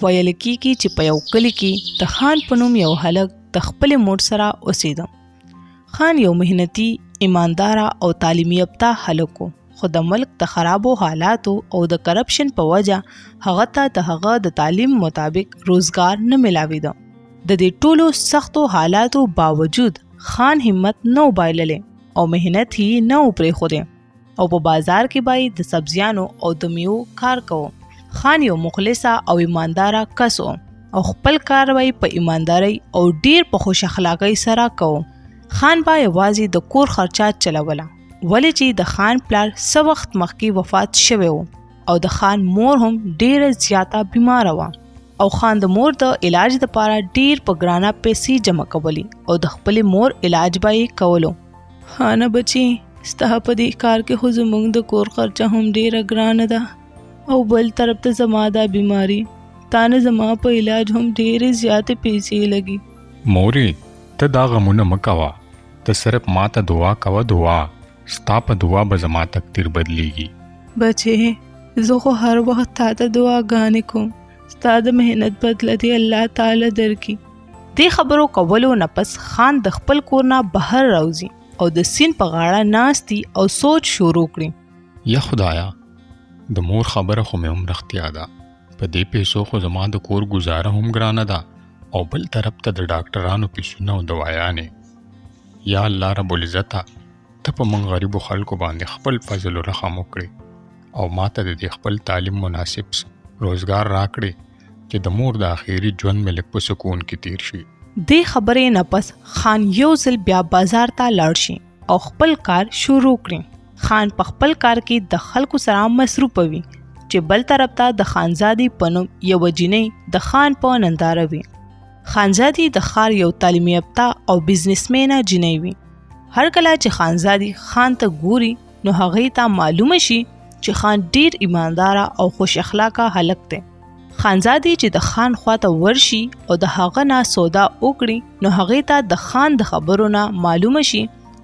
ویل کیږي چې په یو کلي کې د خان په نوم یو هلک د خپلې مور سره اوسېده. خان یو محنتي، ایمانداره او تعلیم یافته هلک و، خو د ملک د خرابو حالاتو او د کرپشن په وجه هغه ته د هغه د تعلیم مطابق روزګار نه ملاویده. د دې ټولو سختو حالاتو باوجود خان همت نه و بایللی او محنت یې نه و پرېښودی او په بازار کې به یې د سبزیانو او د میوو کار کوو. خان یو مخلصه او ایمانداره کس و او خپل کار به یې په ایماندارۍ او ډیر په خوش اخلاقۍ سره کوو. خان به یوازې د کور خرچه چلوله، ولې چې د خان پلار څه وخت مخکې وفات شوی و او د خان مور هم ډیره زیاته بیماره وه او خان د مور د علاج لپاره ډیر په ګرانه پیسې جمع کولې او د خپلې مور علاج به یې کولو. خانه بچي، ستا په دې کار کې خو زموږ د کور خرچه هم ډیره ګرانه ده او بل طرف ته زما دا بیماری، تا نه زما په علاج هم ډیرې زیاتې پیسې لګي. مورې، ته دا غمونه مه کوه، ته صرف ما ته دعا کوه، دعا. ستا په دعا به زما تقدیر بدلیږي. بچې، زه خو هر وخت تا ته دعاګانې کوم، ستا د محنت بدله دې الله تعالی درکړي. دې خبرو کولو نه پس خان د خپل کور نه بهر راوځي او د سیند په غاړه ناست دي او سوچ شروع کړي. یا خدایا، د مور خبره خو مې هم رښتیا ده، په دې پیسو خو زما د کور ګزاره هم ګرانه ده او بل طرف ته د ډاکټرانو پیسونه او دوایانې. یا الله رب العزته، ته په موږ غریبو خلکو باندې خپل فضل او رحم وکړې او ما ته د دې خپل تعلیم مناسب روزګار راکړې چې د مور د اخیري ژوند مې لږ په سکون کې تیر شي. دې خبرې نه پس خان یو ځل بیا بازار ته لاړ شي او خپل کار شروع کړي. خان په خپل کار کې د خلکو سره مصروف وي چې بل طرف ته د خانزادي په نوم یوه جینۍ د خان په ننداره وي. خانزادي د ښار یو تعلیم یافته او بزنسمینه جینۍ وي. هر کله چې خانزادي خان ته ګوري نو هغې ته معلومه شي چې خان ډیر ایمانداره او خوش اخلاقه هلک دی. خانزادي چې د خان خواته ورشي او د هغه نه سودا وکړي نو هغې ته د خان د خبرو نه معلومه شي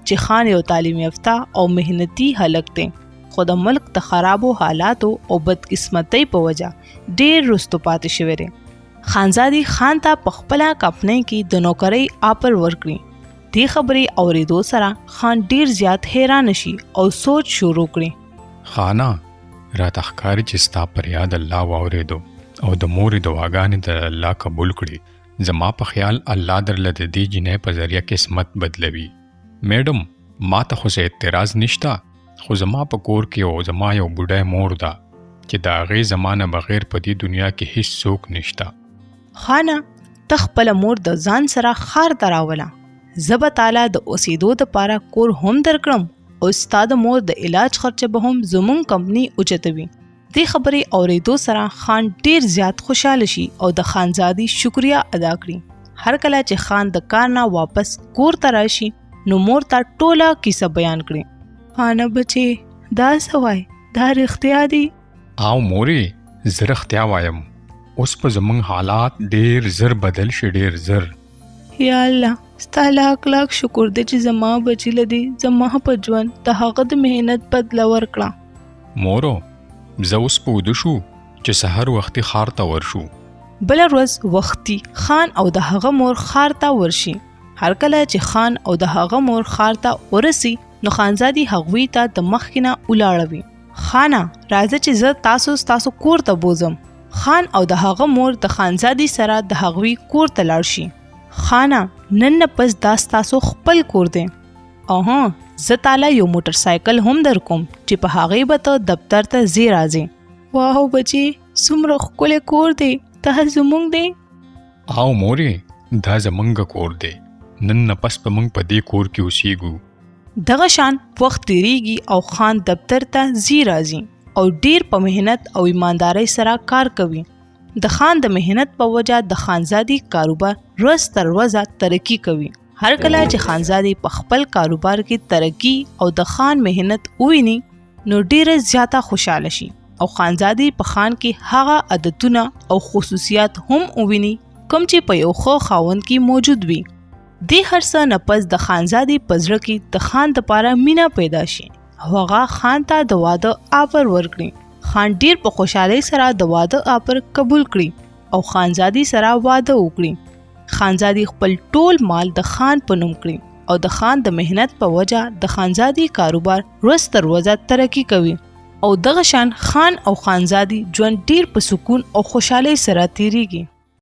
چې خان یو تعلیم یافته او محنتي هلک دی، خو د ملک د خرابو حالاتو او بدقسمتۍ په وجه ډیر وروسته پاتې شوی دی. خانزادي خان ته په خپله کمپنۍ کې د نوکرۍ آفر ورکړي. دې خبرې اورېدو سره خان ډیر زیات حیران شي او سوچ شروع کړي. خانه، راته ښکاري چې ستا فریاد الله واورېدو او د مورې دعاګانې در الله قبول کړي. زما په خیال الله درله د دې جینۍ په ذریعه قسمت بدلوي. میډم، ما ته خو څه اعتراض نشته، خو زما په کور کې یو زما یو بوډۍ مور ده چې د هغې زما نه بغیر په دې دنیا کې هیڅ څوک نشته. خانه، ته خپله مور د ځان سره ښار ته راوله، زه به تاله د اوسېدو دپاره کور هم درکړم او ستا د مور د علاج خرچه به هم زموږ کمپني اوچتوي. دې خبرې اورېدو سره خان ډېر زیات خوشاله شي او د خانزادي شکریه ادا کړي. هر کله چې خان د کار نه واپس کور ته راشي نو مور ته ټوله کیسه بیان کړي. خانه بچې، دا څه وایې؟ دا رښتیا دي؟ او مورې، زه رښتیا وایم. اوس به زموږ حالات ډېر زر بدل شي، ډېر زر. یا الله، ستا لاک لاک شکر دی چې زما بچی له دې زما په ژوند د هغه د محنت بدله ورکړه. مورو، زه اوس په ویده شو چې سحر وختي ښار ته ورشو. بله ورځ وختي خان او د هغه مور ښار ته ورشي. هر کله چې خان او د هغه مور ښار ته ورسي نو خانزادي هغوی ته د مخکې نه ولاړه وي. خانه، راځه چې زه تاسو ستاسو کور ته بوځم. خان او د هغه مور د خانزادي سره د هغوی کور ته لاړ شي. خانه، نن نه پس دا ستاسو خپل کور دی. او ها، زه تاله یو موټر سایکل هم درکوم چې په هغې به ته دفتر ته ځې راځې. واو بچې، څومره ښکلی کور دی، دا زموږ دی؟ او مورې، دا زمونږ کور دی، نن نه پس به موږ په دې کور کې اوسیږو. دغه شان وخت تیریږي او خان دفتر ته ځي راځي او ډیر په محنت او ایماندارۍ سره کار کوي. د خان د محنت په وجه د خانزادي کاروبار ورځ تر ورځه ترقي کوي. هر کله چې خانزادي په خپل کاروبار کې ترقي او د خان محنت وویني نو ډیره زیاته خوشاله شي او خانزادي په خان کې هغه عادتونه او خصوصیات هم وویني کوم چې په یو ښه خاوند کې موجود وي. دې هر څه نه پس د خانزادي په زړه کې د خان دپاره مینه پیدا شي او هغه خان ته د واده آفر ورکړي. خان ډیر په خوشحالۍ سره د واده آفر قبول کړي او خانزادي سره واده وکړي. خانزادي خپل ټول مال د خان په نوم کړي او د خان د محنت په وجه د خانزادي کاروبار ورځ تر ورځه ترقي کوي او دغه شان خان او خانزادي ژوند ډیر په سکون او خوشحالۍ سره تیریږي.